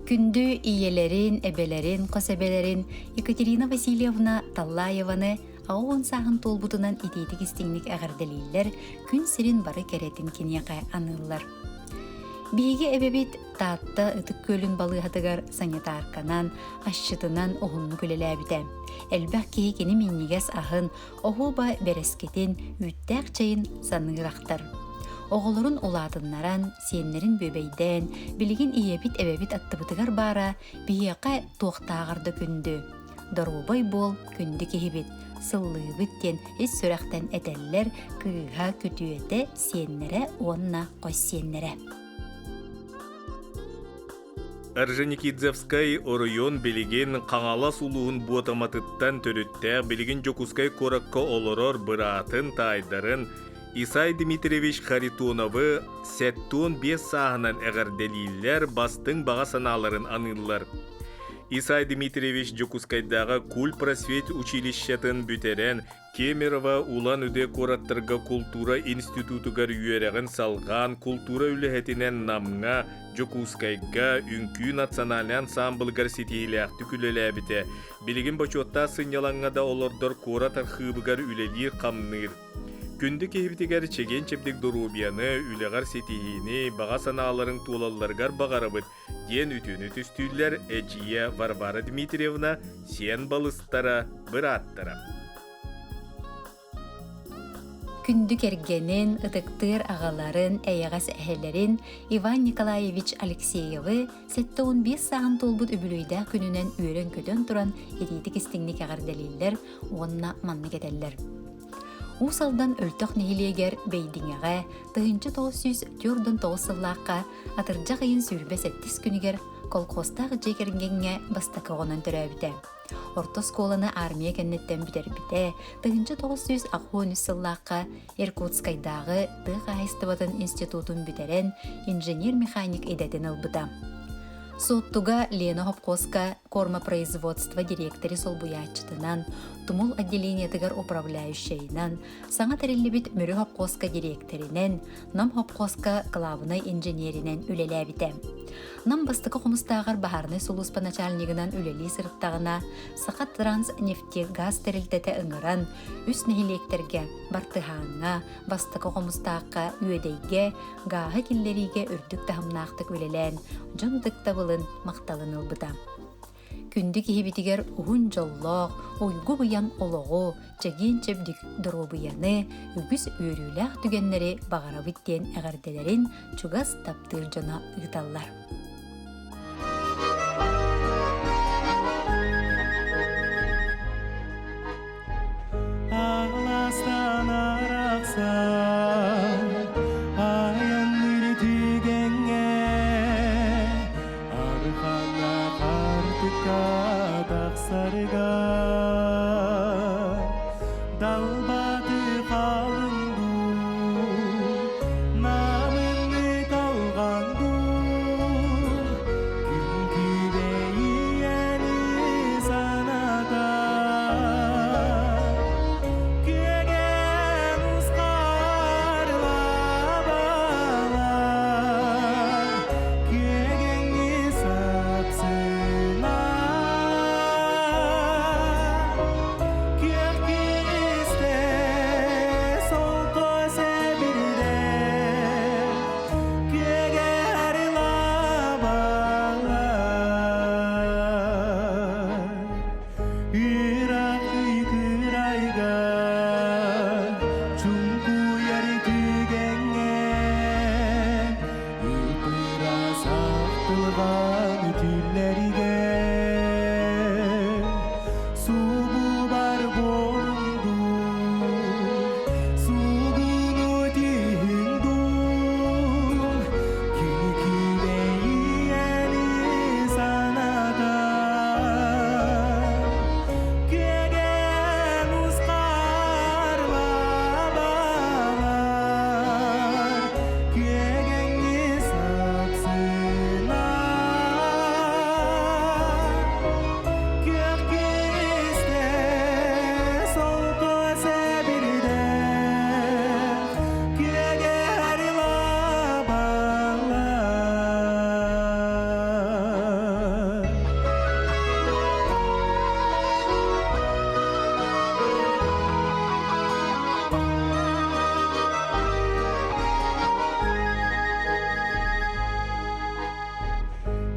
Күндү ийэлэрин, эбэлэрин, хос эбэлэрин Екатерина Васильевна Таллаеваны 80 сааһын туолбутунан итиитик истиҥник эҕэрдэлииллэр, күн сирин бары кэрэтин киниэхэ аныыллар. Биһиги эбэбит Таатта Ытык Күөлүн балыыһатыгар санитарканан, асчытынан уһуннук үлэлээбитэ. Элбэх киһи кини минньигэс аһын, оһуоба бэрэскитин, үүттээх чэйин саныыр ахтар. Оҕолорун улаатыннаран, сиэннэрин бүөбэйдээн, билигин ийэбит эбэбит аттыбытыгар баара биһиэхэ туохтааҕар да күндү. Доруобай буол, күндү киһибит, сыллыыбыт диэн ис сүрэхтэн этэллэр кыыһа, күтүөтэ, сиэннэрэ уонна хос сиэннэрэ. Орджоникидзевскай оройуон билигин Хаҥалас улууһун Буотаматыттан төрүттээх билигин Дьокуускай куоракка олорор быраатын, таайдарын Исай Дмитриевич Харитоновы 75 сааһынан эҕэрдэлииллэр, бастыҥ баҕа санааларын аныыллар. Исай Дмитриевич Дьокуускайдааҕы кульпросвет училищетын бүтэрэн, Кемерово Улан-Удэ куораттарга култуура институтугар үөрэҕин салҕаан, култуура үлэһитинэн Намҥа, Дьокуускайга үҥкүү национальнай ансаамбылыгар ситиһиилээхтик үлэлээбитэ. Билигин бочуоттаах сынньалаҥҥа да олордор куорат архыыбыгар үлэлиир-хамныыр. Күндү киһибитигэр чэгиэн-чэбдик доруобуйаны, үлэҕэр ситиһиини, баҕа санааларыҥ туолалларыгар баҕарабыт, диэн үтүөнү түстүүллэр эдьиийэ Варвара Дмитриевна, сиэн балыстара, бырааттара. Күндү кэргэнин, ытыктыыр аҕаларын, эйэҕэс эһэлэрин Иван Николаевич Алексеевы 75 сааһын туолбут үбүлүөйдээх күнүнэн үөрэн-көтөн туран итиитик-истиҥник эҕэрдэлииллэр уонна маннык этэллэр. Уус Алдан Өлтөх нэһилиэгэр Бэйдиҥэҕэ 1949 сыллаахха атырдьах ыйын 27 күнүгэр колхозтаах дьиэ кэргэҥҥэ бастакы оҕонон төрөөбүтэ. Орто оскуоланы армия кэнниттэн бүтэрбитэ, 1983 сыллаахха Иркутскайдааҕы тыа хаһаайыстыбатын институтун бүтэрэн инженер-механик идэтин ылбыта. Суоттуга Лена Хопкуоска кормопроизводство дириэктэри солбуйааччытынан, тумул отделениетыгар управляющайынан, саҥа тэриллибит Мүрү хопкуоска дириэктэринэн, Нам хопкуоска кылаабынай инженеринэн үлэлээбитэ. Нам бастакы хомустааҕар баһаарынай сулууспа начальнигынан үлэлии сырыттаҕына, Саха Транснефтегаз тэрилтэтэ ыҥыран, үс нэһилиэктэргэ Бартыһааҥҥа, Бастакы Хомустаахха, Үөдэйгэ гааһы киллэриигэ үрдүк таһымнаахтык үлэлээн, дьон ытыктабылын, махталын ылбыта. Күндү киһибитигэр уһун дьоллоох, уйгу-быйаҥ олоҕу, чэгиэн-чэбдик доруобуйаны, үгүс үөрүүлээх түгэннэри баҕарабыт диэн эҕэрдэлэрин чугас таптыыр дьоно ыыталлар. Аҕыластан арахсан айанныыр түгэҥҥэ архана хартыкка тахсарыгар далбаты халыҥ дуу намыннык алҕан дуу.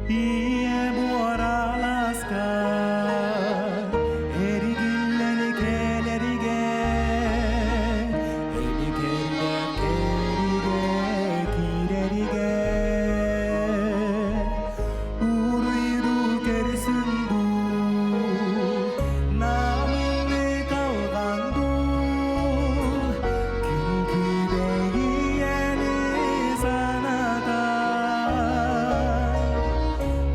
Ийэ буораласка эригиллэн кэлэригэр эбикэрдээх кэригэ киирэригэр уруйдуу көрсүн дуу намынны калган дуу күн күбэйиэни саната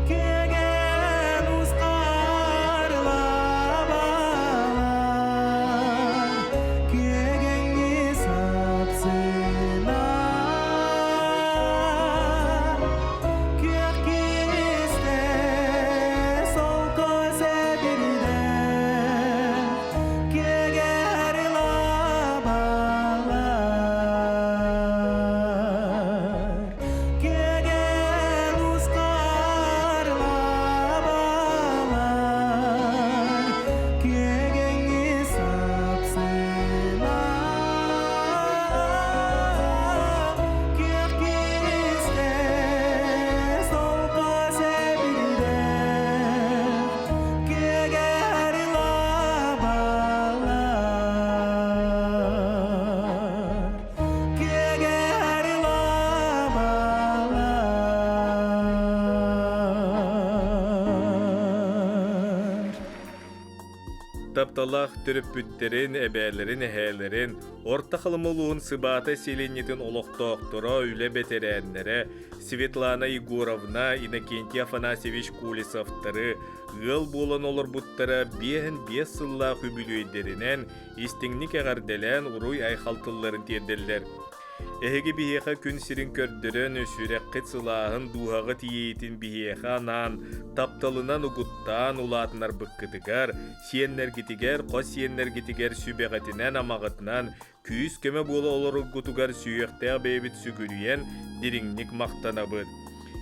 Кеген ускарлабалар, кегенги сапсына. Күөх кисте солко себирде, кегер лабалар. Кеген ускарлабалар, кегенги сапсына. Күөх кисте солко себирде, кегер лабалар. Кегер лабалар. Тапталлаах төрөппүттэрин, эбээлэрин, эһээлэрин, Орто Халыма улууһун Сыбаата сэлиэнньэтин олохтоохторо, үлэ бэтэрээннэрэ Светлана Егоровна, Иннокентий Афанасьевич Колесовтары ыал буолан олорбуттара 55 сыллаах үбүлүөйдэринэн истиҥник эҕэрдэлээн уруй-айхал тылларын тиэрдэллэр. Эһиги биһиэхэ күн сирин көрдөрөн, сүрэххит сылааһын, дууһаҕыт иэйиитин биһиэхэ анаан, тапталынан угуттаан улаатынарбыккытыгар, сиэннэргитигэр, хос сиэннэргитигэр сүбэҕитинэн-амаҕытынан күүс-көмө буола олороргутугар сүһүөхтээх бэйэбит сүгүрүйэн, дириҥник махтанабыт.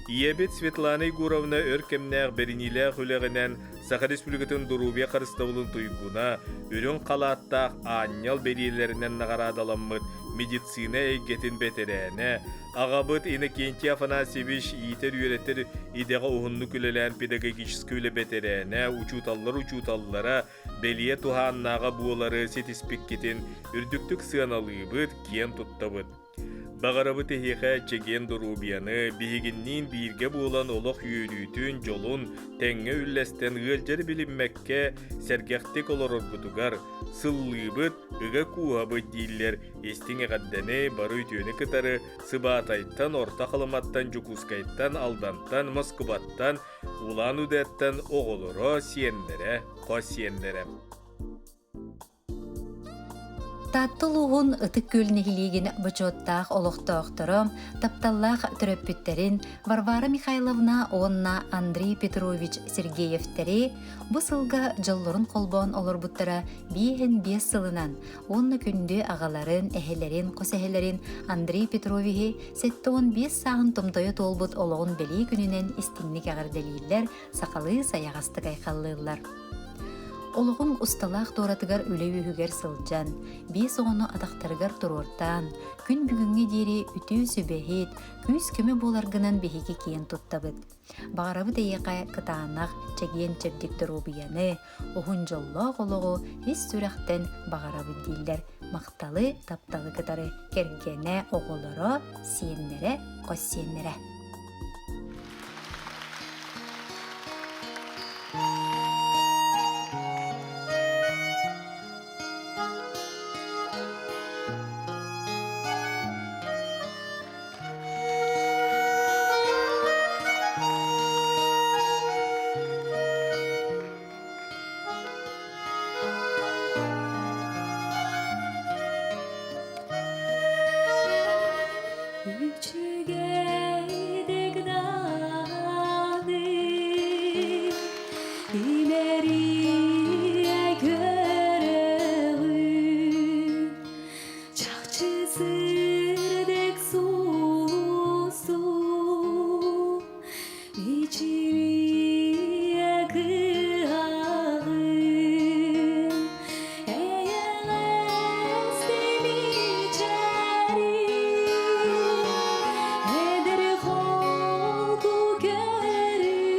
Ийэбит Светлана Егоровна өр кэмнээх бэриниилээх үлэҕинэн Саха Республикатын доруобуйа харыстабылын туйгуна, үрүҥ халааттаах аанньал бэлиэлэринэн наҕараадаламмыт медицина эйгэтин бэтэрээнэ, аҕабыт Иннокентий Афанасьевич иитэр-үөрэтэр идэҕэ уһуннук үлэлээн педагогическай үлэ бэтэрээнэ, учууталлар учууталлара, бэлиэ туһааннааҕа буолары ситиспиккитин үрдүктүк сыаналыыбыт, киэн туттабыт. Баҕарабыт эһиэхэ чэгиэн доруобуйаны, биһигинниин бииргэ буолан олох үөрүүтүн, дьолун тэҥҥэ үллэстэн ыалдьары билиммэккэ сэргэхтик олороргутугар сыллыыбыт, ыга кууһабыт дииллэр истиҥ эҕэрдэни бары үтүөнү кытары Сыбаатайтан, Орто Халыматтан, Дьокуускайтан, Алдантан, Москубаттан, Улан-Удэттэн оҕолоро, сиэннэрэ, хос сиэннэрэ. Таатта улууһун Ытык Күөл нэһилиэгин бочуоттаах олохтоохторо, тапталлаах төрөппүттэрин Варвара Михайловна уонна Андрей Петрович Сергеевтэри бу сылга дьоллорун холбоон олорбуттара биэһин биэс сылынан уонна күндү аҕаларын, эһэлэрин, хос эһэлэрин Андрей Петровиһи 75 сааһын томтойо туолбут олоҕун бэлиэ күнүнэн истиҥник эҕэрдэлииллэр, сахалыы сайаҕастык айхаллыыллар. Олоҕум усталаах туоратыгар үлэ үөһүгэр сылдьан, биэс оҕону атахтарыгар туруортаан, күн бүгүҥҥэ диэри үтүө сүбэһит, күүс-көмө буоларгынан биһиги киэн туттабыт. Баҕарабыт эйиэхэ кытаанах, чэгиэн-чэбдик доруобуйаны, уһун дьоллоох олоҕу ис сүрэхтэн баҕарабыт дииллэр махталы, тапталы кытары кэргэнэ, оҕолоро, сиэннэрэ, хос сиэннэрэ. Үчүгэйдик даҕаны имэрийэ көрөҕүн чахчы сырдык сулусу мичилийэ кыһаҕын эйэҕэс мичээрин эдэр холку көрүҥүн.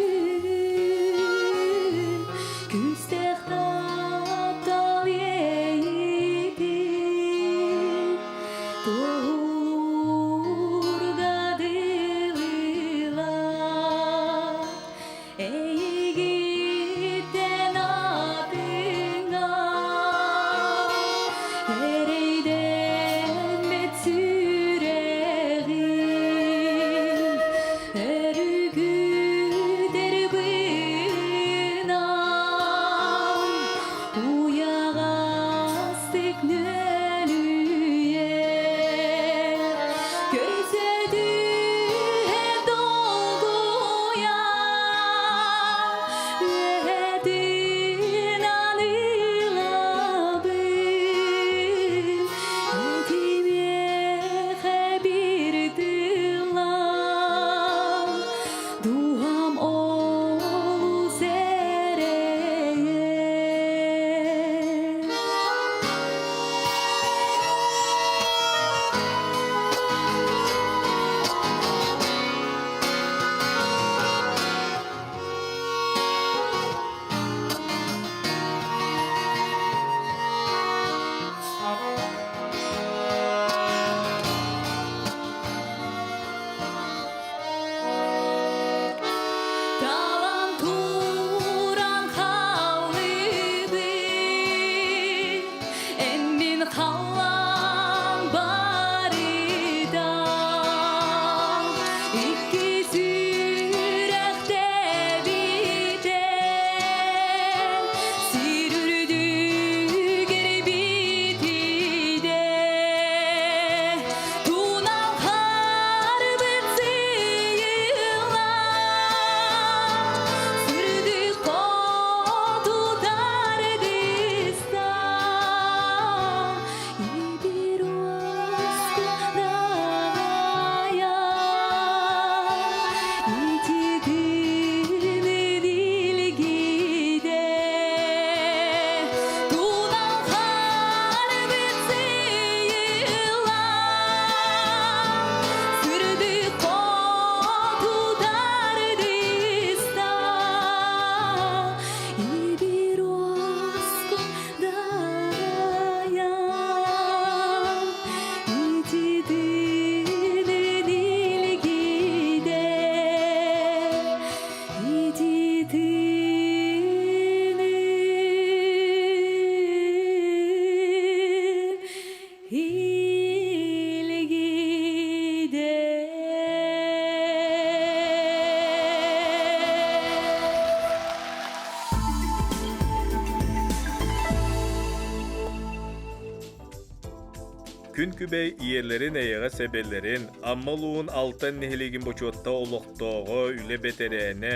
Күн күбэй ийэлэрин эйэҕэс эбэлэрин, Амма улууһун Алтан нэһилиэгин бочуотта олохтооҕо, үлэ бэтэрээнэ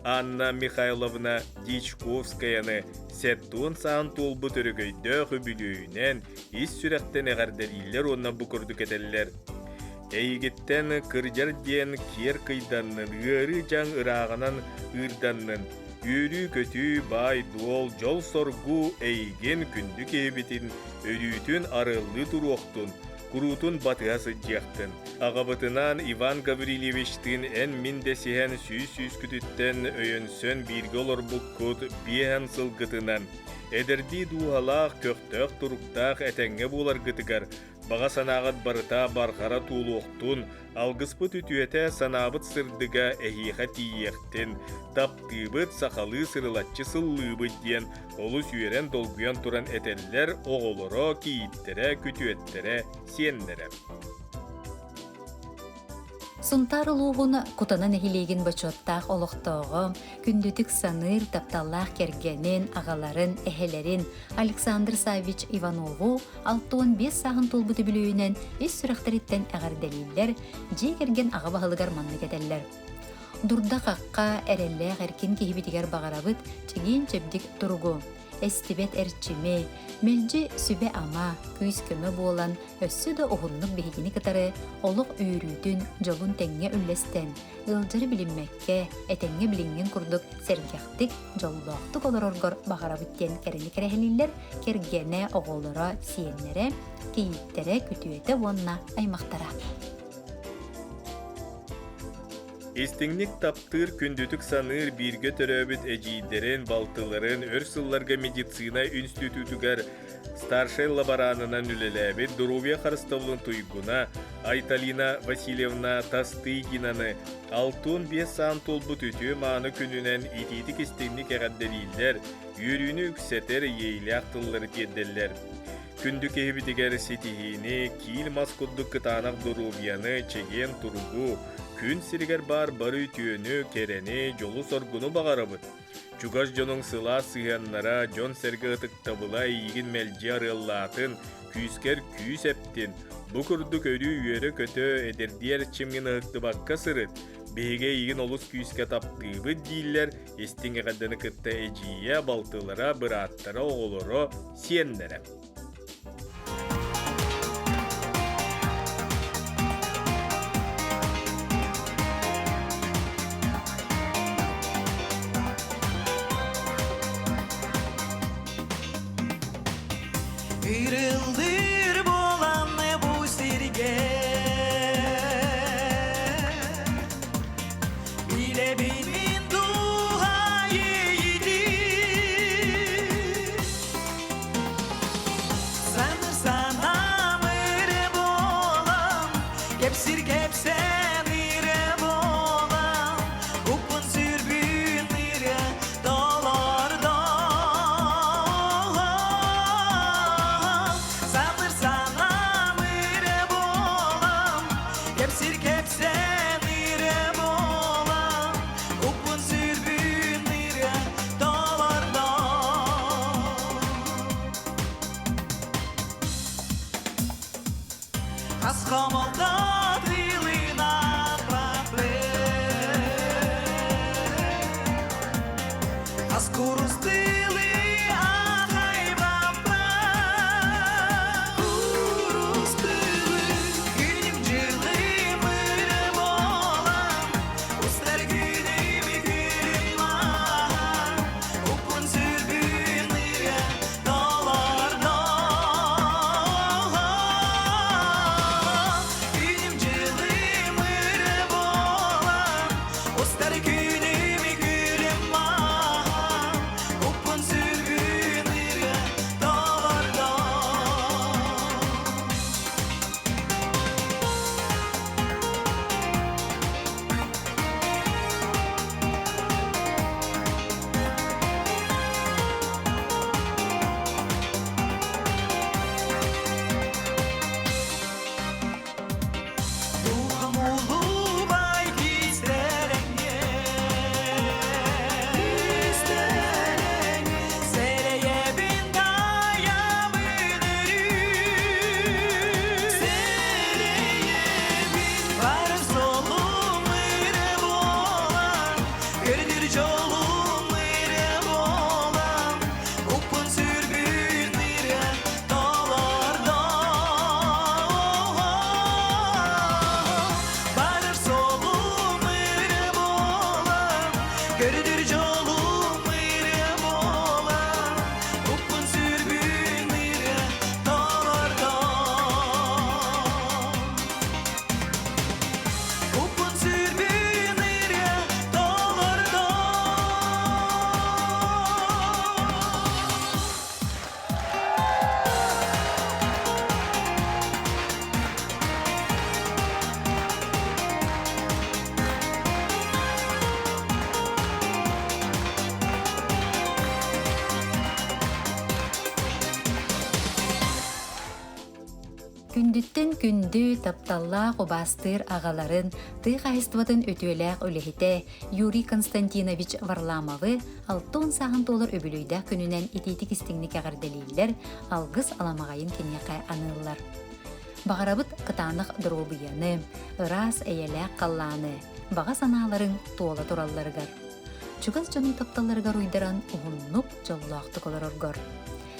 Анна Михайловна Дьячковскаяны 70 саан туолбут өрөгөйдөөх үбүлүөйүнэн ис сүрэхтэн эҕэрдэлииллэр уонна бу курдук этэллэр. Эйигиттэн кырдьар диэн киэр кыйданнын, ыарыы-дьаҥ ырааҕынан ыырданнын, үөрүү-көтүү, баай-дуол, дьол-соргу эйигин күндү киһибитин өрүүтүн арыаллыы туруохтун, куруутун батыһа сылдьыахтын. Аҕабытынаан Иван Гаврильевичтыын эн-мин дэсиһэн сүүс-сүүскүтүттэн өйөнсөн бииргэ олорбуккут биэһэн сылгытынан, эдэрдии дууһалаах, көхтөөх туруктаах этэҥҥэ буоларгытыгар Баҕа санааҕыт барыта барҕара туолуохтун, алгыспыт үтүөтэ, санаабыт сырдыга эһиэхэ тиийиэхтин, таптыыбыт, сахалыы сырылаччы сыллыыбыт диэн олус үөрэн долгуйан туран этэллэр оҕолоро, кийииттэрэ, күтүөттэрэ, сиэннэрэ. Сунтаар улууһун Кутана нэһилиэгин бочуоттаах олохтооҕо, күндүтүк саныыр тапталлаах кэргэнин, аҕаларын, эһэлэрин Александр Саввич Иванову 65 сааһын туолбут үбүлүөйүнэн ис сүрэхтэриттэн эҕэрдэлииллэр, дьиэ кэргэн аҕа баһылыгар маннык этэллэр. Дурда-хахха, эрэллээх эркин киһибитигэр баҕарабыт чэгиэн-чэбдик туругу, эстибэт эрчими, мэлдьи сүбэ-ама, күүс-көмө буолан өссө да уһуннук биһигини кытары олох үөрүүтүн, дьолун тэҥҥэ үллэстэн, ыалдьары билиммэккэ, этэҥҥэ билиҥҥин курдук сэргэхтик, дьоллоохтук олороргор баҕарабыт диэн кэрэни кэрэһэлииллэр кэргэнэ, оҕолоро, сиэннэрэ, кийииттэрэ, күтүөтэ уонна аймахтара. Истиҥник таптыыр, күндүтүк саныыр бииргэ төрөөбүт эдьиийдэрин, балтыларын өр сылларга медицина институтугар старшай лаборанынан үлэлээбит доруобуйа харыстабылын туйгуна Айталина Васильевна Тастыгинаны 65 саан туолбут үтүө-мааны күнүнэн итиитик-истиҥник эҕэрдэлииллэр, үөрүүнү үксэтэр иэйиилээх тыллары тиэрдэллэр. Күндү киһибитигэр ситиһиини, киил мас курдук кытаанах доруобуйаны, чэгиэн туругу, күн сиригэр баар бары үтүөнү, кэрэни, дьолу-соргуну баҕарабыт. Чугас дьонуҥ сылаас сыһыаннара, дьон-сэргэ ытыктабыла эйигин мэлдьи арыаллаатын, күүскэр күүс эптин. Бу курдук өрүү үөрэ-көтө, эдэрдии эрчимҥин ыһыктыбакка сырыт. Биһиги эйигин олус күүскэ таптыыбыт дииллэр, истиҥ эҕэрдэни кытта эдьиийэ, балтылара, бырааттара, оҕолоро, сиэннэрэ. Ирылдыр буолан бу сиргэ Билэбин мин дууһа иэйиитин Саныр санаам эрэ буолан, кэпсир кэпсээн эрэ буолан, уппун сүрбүн эрэ толордо. Саныр санаам эрэ буолан, кэпсир кэпсээн эрэ буолан, уппун сүрбүн эрэ толордо. Хас хомолто тыылынан Хас курус тылы ахайбаппа Курус тылы күнүм жылым ырым болам Устар күнүм күлүм махан Уппун сүрбүн ырыа толордо Күнүм жылым ырыа болам Устар күнүм күлүм махан. Көрдөр дьолум ырыа буолан, Уппун сүрбүн ырыа толордон. Уппун сүрбүн ырыа толордон. Күндүттэн күндү, тапталлаах убаастыыр аҕаларын, тыа хаһайыстыбатын үтүөлээх үлэһитэ Юрий Константинович Варламовы 60 сааһын туолар үбүлүөйдээх күнүнэн итиитик истиҥник эҕэрдэлииллэр, алгыс аламаҕайын киниэхэ аныыллар. Баҕарабыт кытаанах доруобуйаны, ыраас эйэлээх халлааны, баҕа санааларыҥ туола туралларыгар. Чугас дьонуҥ тапталларыгар уйдаран уһуннук, дьоллоохтук олороргор.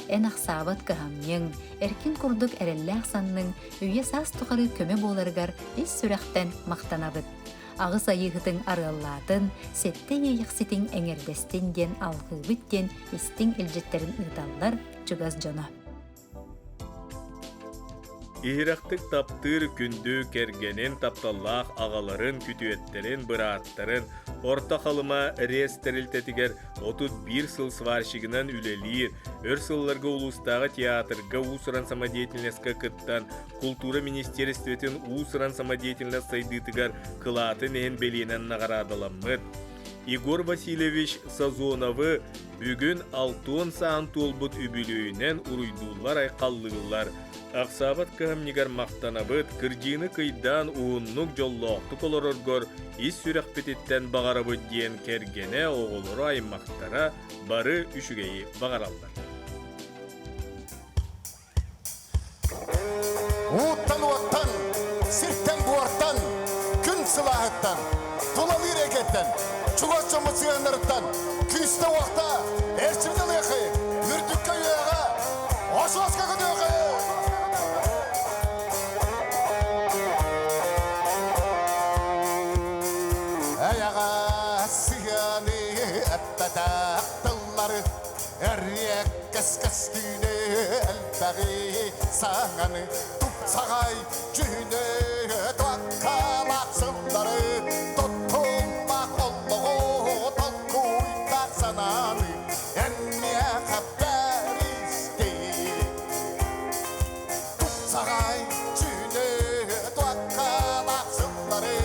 Эн ахсаабат кыһамньыҥ, эркин курдук эрэллээх санныҥ үйэ-саас тухары көмө буоларыгар ис сүрэхтэн махтанабыт. Аҕыс айыыһытыҥ арыаллаатын, сэттэ иэйэхситиҥ эҥэрдэстин диэн алҕыыбыт диэн истиҥ илдьиттэрин ыыталлар чугас дьоно. Иһирэхтик таптыыр күндү кэргэнин, тапталлаах аҕаларын, күтүөттэрин, бырааттарын Орто Халыма РЭС тэрилтэтигэр 31 сыл сварщигынан үлэлиир, өр сылларга улуустааҕы театрга уус-уран самодеятельноска кыттан, култуура министиэристибэтин уус-уран самодеятельность сайдыытыгар кылаатын иһин бэлиэнэн наҕараадаламмыт. Егор Васильевич Сазоновы бүгүн алтыан саан туолбут үбүлүөйүнэн уруйдууллар-айхаллыыллар. Ахсаабат кыһамньыгар махтанабыт, кырдьыыны кыйдаан уһуннук дьоллоохтук олороргор ис сүрэхпититтэн баҕарабыт диэн кэргэнэ, оҕолоро, аймахтара бары үчүгэйи баҕараллар. Ууттан-уоттан, сиртэн-буортан, күн сылааһыттан, тулалыыр эйгэттэн, чугас дьоммут сыһыаннарыттан күүстэ-уохта эрчимин ылыахай, үрдүккэ үөҕэ, осуоска көтүөхэй! Эйэҕэ сыһыаны эппэтэх тыллары Эриэккэс көстүүнү элбэҕи саҥаны тупсаҕай дьүһүнү туоккалаах сыллары туттуллаах олоҕу толкуйдаах санааны эн миэхэ бэристи. Тупсаҕай дьүһүнү туоккалаах сыллары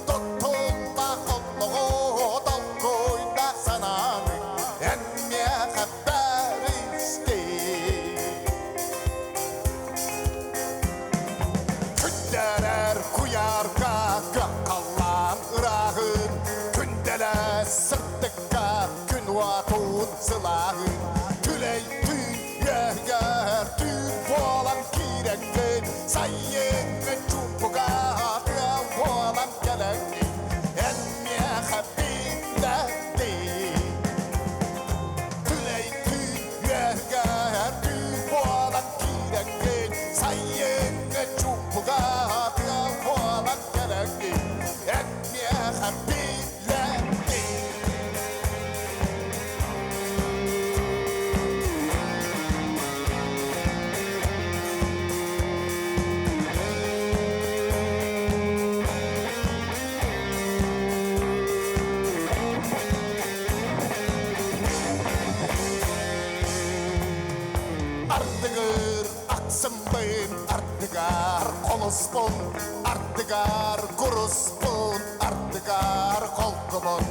туттуллаах олоҕу толкуйдаах санааны эн миэхэ бэристи. Күндэрэр куйаарга кыаххаллаан ырааһын, күндэлэ сырдыкка күн уотун сылааһын, күлэй түүн Үөһүгэр түүн буолан киирэҥҥин, сайыҥҥы чуумпуга тыал буолан кэлэҥҥин, эн миэхэ биллэрдиҥ. Түлэй түүн үөһүгэр түүн буолан киирэҥҥин, сайыҥҥы чуумпуга тыал буолан кэлэҥҥин, эн миэхэ биллэрдиҥ. Ардыгыр ахсымбын, ардыгар холуспун, ардыгар куруспун, ардыгар холкубун.